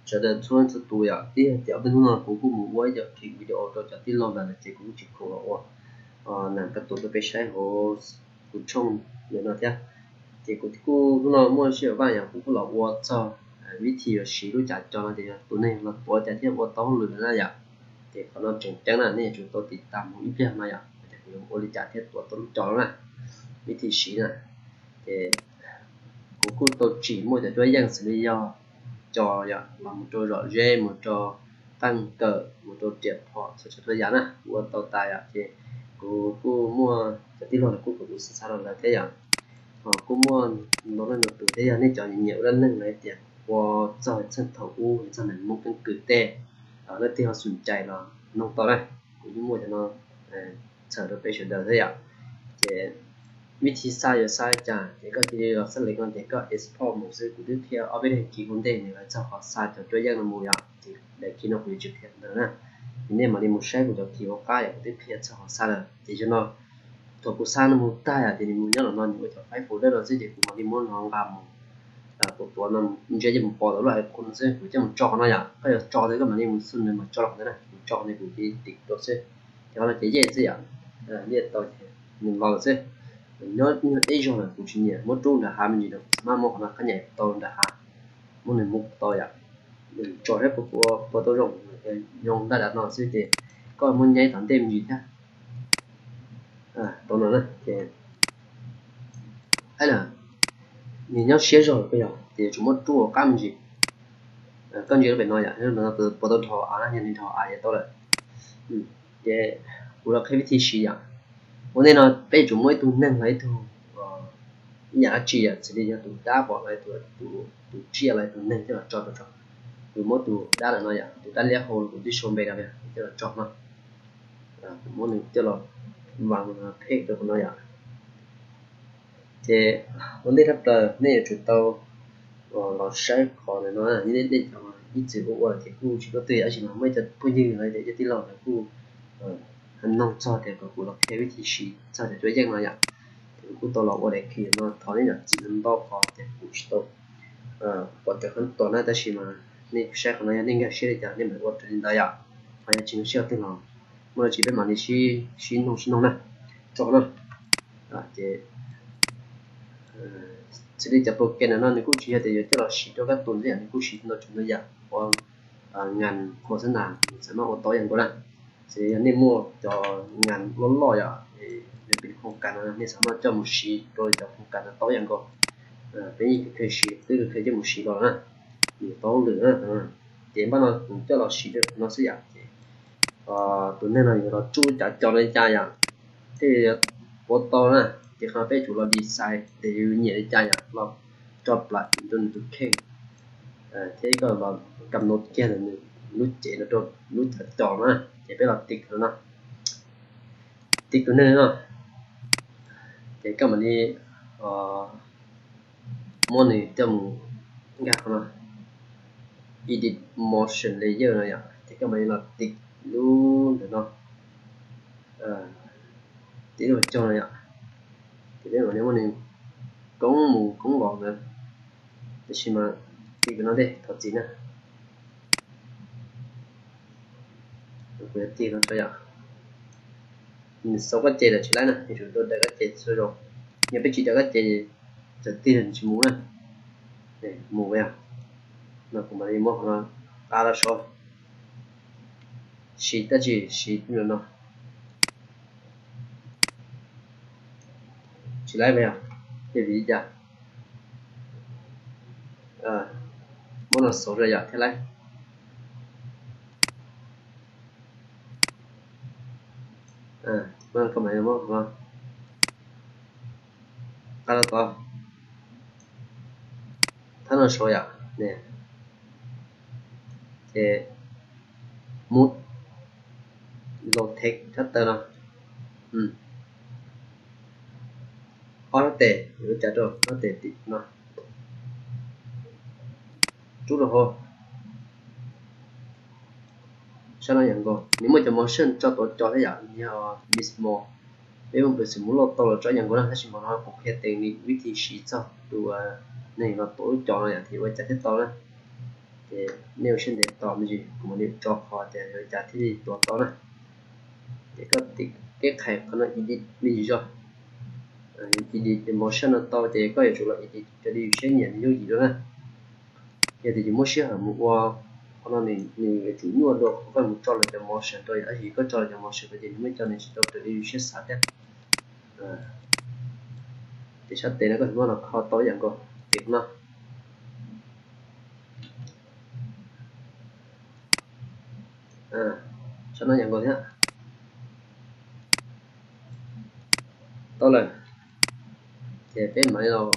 sawv daws txhua txhua tus yom, twb yog tias ob peb hnub no kuv kuj mus ua ib co clip video rau cov tij laug lawm ces kuv kuj tsis khoom los ua neeg kab tus rau peb saib hauv kuv tshooj ntawm no thiab. Ces kuv kuj hnub no muaj sij hawm vaj yom, kuv kuj los ua txog vib thi yuav siv lub cav co no tias yog tus neeg los tuav cas thiaj ua tau hauj lwm na yom. Ces qhov no tseem ceeb na, nej yuav tsum tau tiv tam mus ib pliag no yom, ces kuv yuav ua li cas thiaj tuav tau lub co no na, vib thi siv na. Ces kuv kuj tau tsim muaj cov cuab yeej xws li yog co yom, los mus rau zom zeb, mus rau qeej kawm, mus rau riam phom, txhua tsav txhua yam na kuv ua tau tas yom. Ces kuv kuj muaj cov tij laug los kuj kom kuv xav xav los lawm thiab yom. Ho kuj muaj ntau leej ntau tus thiab, yog nej cov nyiam ua dab neeg los hais tias ua txog txheej thaum ub txog neeg Hmoob keeb kwm tej, leej twg ho xum cai los noog tau na, kuv yeej muaj cov no txhawm rau peb sawv daws thiab yom. Ces vib thi xa yuav xa li cas ces koj cia li los xab lev no ces koj export mus xwb. Kuv twb qhia ob peb daim clip ua ntej nws los txog qhov xa cov cuab yeej no mus yom, ces daim clip no kuv yuav tsis qhia ntawd na. Ces nej mam li mus saib kuv cov clip hauv qab yom, kuv twb qhia txog qhov xa lawm. Ces yog no thaum kuv xa no mus tag yom, ces nws mus nyob los no nws ua cov file folder no xwb, ces kuv mam li muab no nqa mus, kuv tuav no ntsia ces mus pom tau lub icon no xwb, kuv coj mus tso qhov no yom. Koj yuav tso ces koj mam li mus xu nws mas tso los qhov ntawd na, kuv tso qhov ntawd kuv cia li tiv rau xwb. Ces qhov no ces yeej xwb yom, yeej tau ces nws los lawm xwb. Nyob ib nyuag ib zaug lawm kuv tsis nyiam muab rub nram hav me ntsis no, kuv xav maj muab qhov no qhab nyais tau nram hav, muab nws mus tau yom. Tso saib puas, puas tau zoo, zoo daj dav no xwb ces koj muab nyaib tom ntej me ntsis thiab. Tau no na ces nws nyob siab zog lawm yog ces yuav tsum muab rub ua qab me ntsis. Koj ntsia lub pem no yom, puas tau dhos av na, yog nws dhos av ces tau lawm. Ces kuv los qhia vib thi siv yom. Ua ntej no peb yuav tsum muaj ib tug neeg los ib tug, ib yam dab tsi yom, xws li yog tus dab pom los tus, tus tsiaj los tus neeg coj los tso rau tso. Kuv muab tus dab lawm no yom, tus dab liab hau kuv twb sau npe rau coj los tso no. Kuv muab nws coj los vas phem rau qhov no yom. Ces ua ntej thaj plaws nej yuav tsum tau los saib qhov ntawm no, nej cov ib txwm ua ua ces kuj tsis paub twg, tab sis mas muaj ib co phooj ywg los tias cov tij laug lawv kuj noog txog tias kom kuv los qhia vib thi siv txog cov cuab yeej no yom. Ces kuv kuj tau los ua daim clip no thov nej zam txim ntau qhov tias kuv tsis tau pom cov qhov tuas na, tab sis mas nej saib qhov no yog nej nkag siab li cas nej mam ua raws li ntawd yom. Ho yog tsis nkag siab twg los muaj dab tsi peb mam li sib noog sib noog na. Tso qhov no ces xws li cov program no nws kuj tsis yog tias yuav coj los siv rau kab tus xwb yom, nws kuj siv ntau tsav ntau yam ua ngas khos xab nas, nws txawm maj ua tau ib yam nkaus na. Xws li yog nej muaj cov ngas loj loj yom, nws pib khoom kas no nej txawm maj coj mus siv rau cov khoom kas no tau ib yam nkaus. Peb yeej kheev siv, twb kheev coj mus siv los na, nws tau hauj lwm na. Ces npaj no kuv coj los siv rau no xwb yom. Ces tus neeg no yuav los tsuj cav co no li cas yom, thiaj yuav puav tau na. Ces qhov no peb yuav tsum los design tias yus nyiam li cas yom, los tso plam rau nws tus kheej, thiab koj los kam no kiag ntawm nws lub cev no rau lub cav co na. Ces peb los tiv no, tiv tus neeg no, ces koj mam li muab nws coj mus nkag qhov no, edit motion layer no yom, ces koj mam li los tiv lub ntawm no, tiv lub cog no yom. Ces peb mam li muab nws koob mus koob los ntawd, tab sis mas tiv no tej thov txim na. Kuv yuav tig no tso yom. Nws xauv kab ce lawm tsis laib na, yuav tsum tau daws kab ce txhua zaus. Yog peb tsis daws kab ce, cov tig nws tsis mus na. Mus yog, no kuv mam li muab qhov no qab los saud, siv dab tsi siv no. Tsis laib yog, yog vim li cas? Muab no xauv rau yom thiaj laib. Koj mam muab qhov no qab los tod, thab no saud yom. Ces mus los thev thab taw no, ob thab tes, ua cas rau thab tes tim no, rub rau hauv. Saib no yam nkaus, nws muaj cov motion tso tau cov thiab yom, yog mismo, peb muaj peev xwm mus loj tau los tso yam nkaus na, tab sis mas no kuv qhia tes vib thi siv txog tus neeg los tuav lub cov no yom, ces ua cas thiaj tau na. Nej ua siab ntev tos me ntsis, kuv mam li tso qhov tias yuav cas thiaj li tuav tau na. Ces koj keb qhais qhov no edit me ntsis zog, edit ces motion no tau ces koj yuav tsum los edit raws li yus siab nyiam nws yooj yim dua na. Yog tias yus muab sij hawm mus ua qhov no nws yuav tsum nyuaj dua qhov koj mus tso lawv cov motion rau yom, tab sis koj tso lawv cov motion rau ces nws muaj cov nws tsis tau raws li yus siab xav thiab. Ces sab tes no koj muab los kho tau ib yam nkaus, tim qhov no. Sab no ib yam nkaus thiab. Tau lawm, ces peb mam li los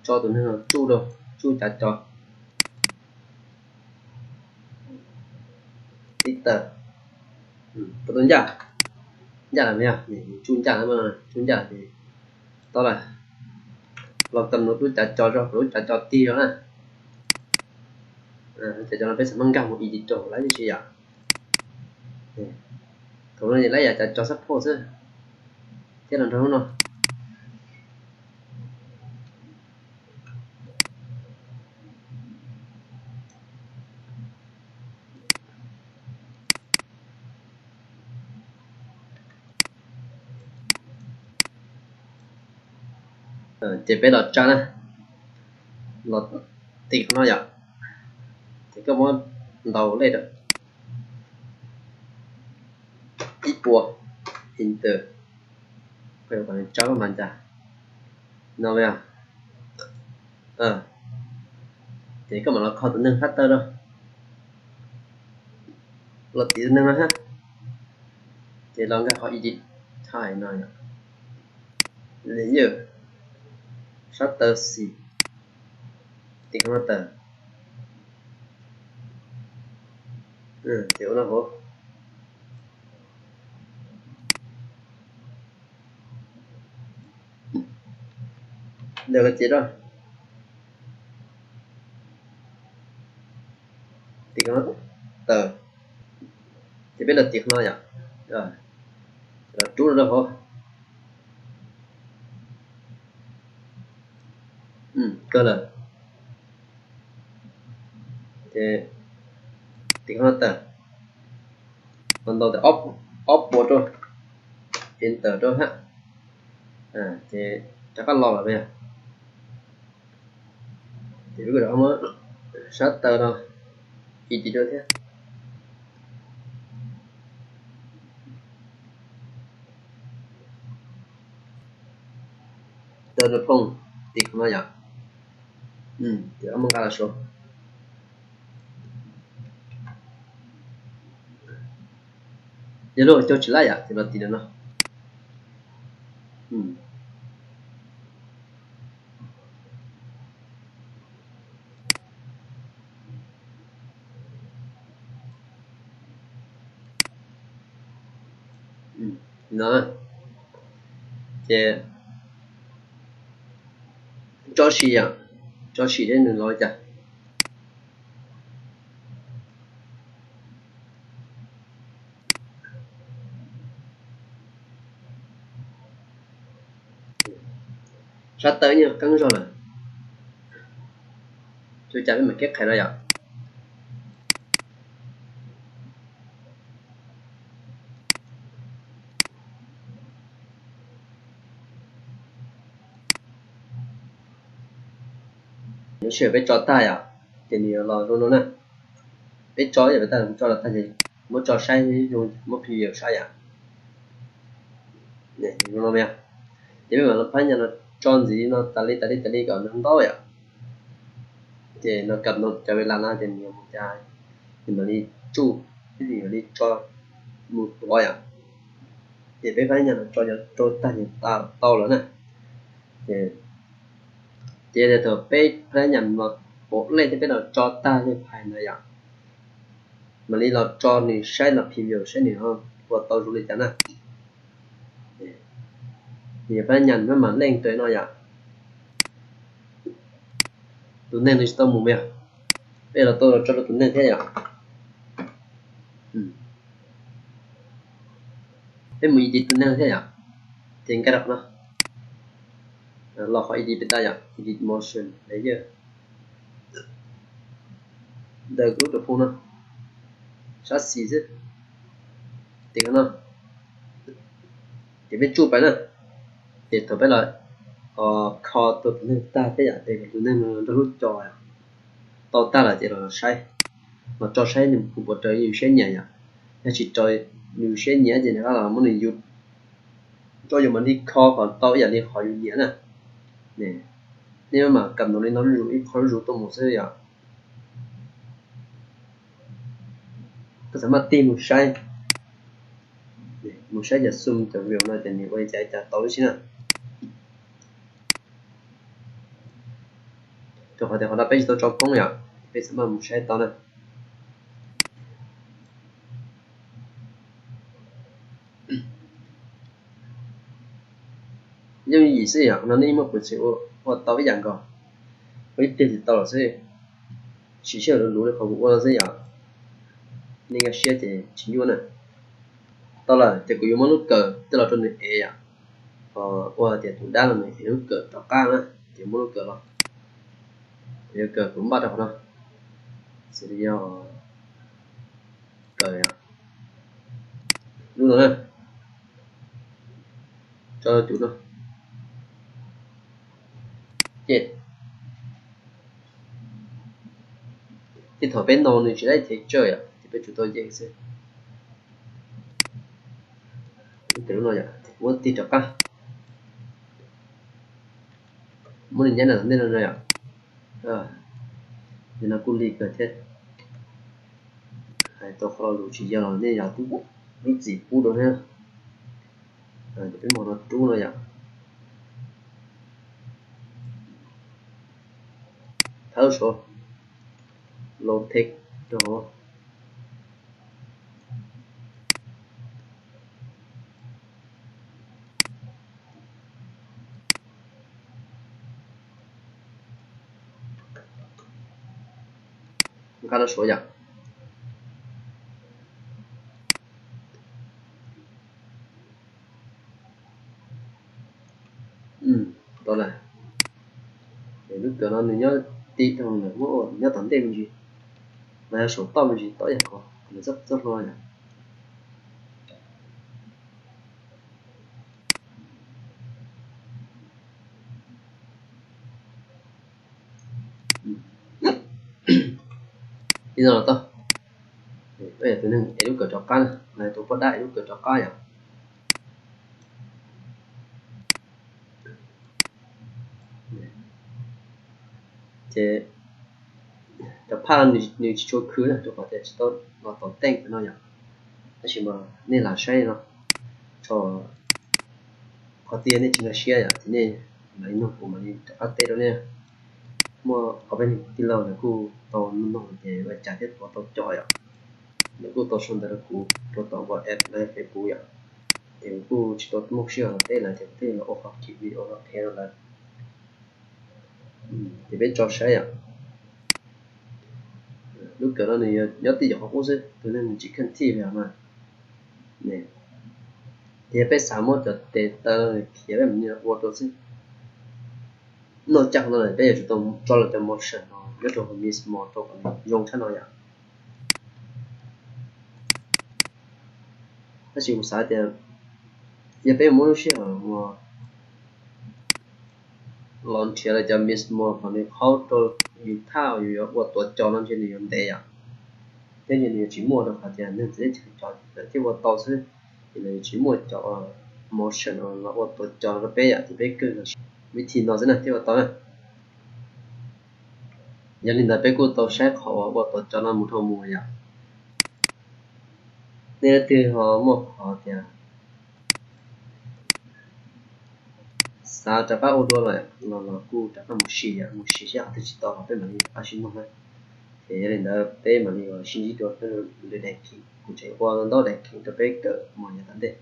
tso tus neeg no tsuj rau, tsuj cav co. Tib tawm, puas tau ncaj? Ncaj lawm, tsuj ncaj, tsuj ncaj ces tau lawm. Los kam nuv lub cav co rau, lub cav co tig rau na. Cav co no peb xav muab nkag mus edit rau hauv lawm tib si yom. Thaum no ces lawv yam cav co xab phoj xwb thiab los nrog lub no. Ces peb los tsa na, los tim qhov no yom, ces koj muab ntaus lej rau ib puas enter, tsa mas ncaj no. Ces koj mam los kho tus neeg sab taw rau, los tim tus neeg no hab, ces los nkag qhov edit type no, layer, sab taw xim, tim qhov no tawm, ces ua no hauv. Lawv los ces rau tim qhov no tawm, ces peb los tim qhov no yom, los rub rau hauv. Kawg lawm. Ces tim qhov no tawm, los ntaus tias ob puas rau, enter rau hab, ces rov qab los lawm yog. Ces peb kuj rov qab muab sab taw no edit rau thiab. Taw rau phooj tim qhov no yom. Ces muab nqa los suav. Yog lub caug tsis laib yom, ces los tim no. No, ces tso sim yom, tso sim seb nws los li cas. Sab taw nyuag qeeb zog lawm, ua cas peb mam keb qhais no yom. Lub sij hawm peb tso tag yom, ces nws yuav los zoo no na. Peb tso ib yam peb tag, tso los tag ces muab tso saib zoo, muab preview saib yom. Zoo no yom. Ces peb mam los phab nyas no tso ntxiv no tas li tas li tas li kom nws ntau yom. Ces no kam no cov ve las no ces nws mus cas, nws mam li tsuj, nws mam li tso mus tuav yom. Ces peb phab nyas no tso rau tag ces tau lawm na. Ces, ces thaum peb phab nyas no pom lej thiab peb los tso tag lej phais no yom, mam li los tso nws saib los preview saib nws ho ua tau zoo li cas na. Nws phab nyas maj mam leej rau no yom. Tus neeg nws tsis tau mus yom, peb los tau tso rau tus neeg thiab yom. Peb mus edit tus neeg thiab yom, ces nkag rau qhov no, los qhov edit peb tau yom, edit motion layer. Ntawm kuv lub rau phoo no, sab xis xwb, tim no, ces peb tsuj pais na. Ces thaum peb los kho tau tus neeg tag thiab yom, ces tus neeg nrog lub co tau tag lawm ces los saib, los tso saib nws puas raws yus siab nyiam yom. Yog tsis raws yus siab nyiam ces nws qab los muab nws yus, tso yus mam li kho kom tau ib yam li qhov yus nyiam na. Nej mam kam ntau li no zuj zus ib qho zuj zus tuaj mus xwb yom. Koj xav maj tig mus saib, mus saib cov xum cov view no ces nws ua li cas cas tau tib si na. Rau qhov tias qhov no peb tsis tau tso koob yom, peb xav maj mus saib tau na. Yooj yim xwb yom, no nej muaj peev xwm ua tau ib yam nkaus, ua ib pliag ces tau lawm xwb. Siv sij hawm luv luv li qhov kuv ua no xwb yom. Nej nkag siab ces tsis nyuaj na. Tau lawm ces kuv yuav muab lub kawm coj los rau nws ev yom. Ua tias tus dab no nws ev lub kawm rov qab na, ces muab lub kawm los, kuv yuav kawm kuv npaj rau qhov no, xws li yog kawm lub no na, tso rau tus no. Ces tej thaum peb ntaus nws tsis dai thev tsawj yom, ces peb tsum tau yeem xwb. Lub no yom, muab tig rov qab, muab nws nyab nram ntej no yom. Yog no kuj li kawg thiab. Hais tau qhov lo lus tsis yog los nej yog lub txim pub rau thiab. Ces peb mus no rub no yom. Thawb saud, low tech rau hauv. Nqa rau saud yom. Tau lawm. Lub kawm no nws nyob tim rau ntawm muab ua nyob tom ntej me ntsis, mas yog saum toj me ntsis toj ib yam ko, nws txoj hlua yom. Ib no los tau, tus neeg ev lub kawm rov qab na, tus poj dab ev lub kawm rov qab yom. Ces cov phaj nws tsis tshua khwv na, rau qhov tias tsis tau los tom teej no yom. Tab sis mas nej lam saib no, tso qhov tias nej tsis nkag siab yom, ces nej mam li nug kuv mam li rov qab teb rau nej. Muaj ob peb tij laug lawv kuj tau nug ces ua cas thiaj tuav tau co yom. Lawv kuj tau sau ntawv rau kuv rau tom WhatsApp los yog Facebook yom. Ces kuv kuj tsis tau muaj sij hawm teb lawv ces kuv thiaj los ua qhov video no qhia rau lawv. Ces peb tso saib yom. Lub kawm no nws nyob tib yam qhov qub xwb, tus neeg nws tsis kheej thij li os na. Ces yog peb xav muab cov tes taw khiav peb mam li ua rau xwb. Noj caj no peb yuav tsum tau tso los cov motion no nyob rau hauv Mixamo rau kom nws zoo tshaj no yom. Tab sis kuv xav tias yog peb muab lub sij hawm uas los nrhiav lawv cov Mixamo kom nws qhaub rau yus thaj yus yuav ua tuav cos no ntshe nws yuav ntev yom. Thiab ntshe nws yuav tsis muaj rau qhov tias neeg txawv teb chaws cov lawv thiaj ua tau xwb, ces lawv yuav tsis muaj cov motion los ua tuav cos no rau peb yom, ces peb kawg los vib thi no xwb na thiaj ua tau na. Yog li ntawd peb kuj tau saib qhov uas ua tuav cos no mus dhau mus yom. Nej leej twg ho muaj qhov tias xav rov qab ua dua los los kuj rov qab mus sim yom, mus sim seb qhov twg tsis tau los peb mam li rov qab sib nug na. Ces yog li ntawd peb mam li sib ntsib dua peb lwm daim kheem, kuv tseem ua ntau daim kheem rau peb kawm mus yav tom ntej.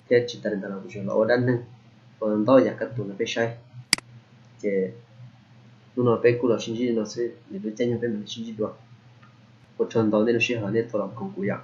Thiab tsis tas li ntawd los kuv tseem los ua dab neeg, ua ntau yam kab tus rau peb saib. Ces hnub no peb kuj los sib ntsib li no xwb, lwm lub caij nyoog peb mam li sib ntsib dua. Ua tsaug ntau nej lub sij hawm nej tau los koom kuv yom.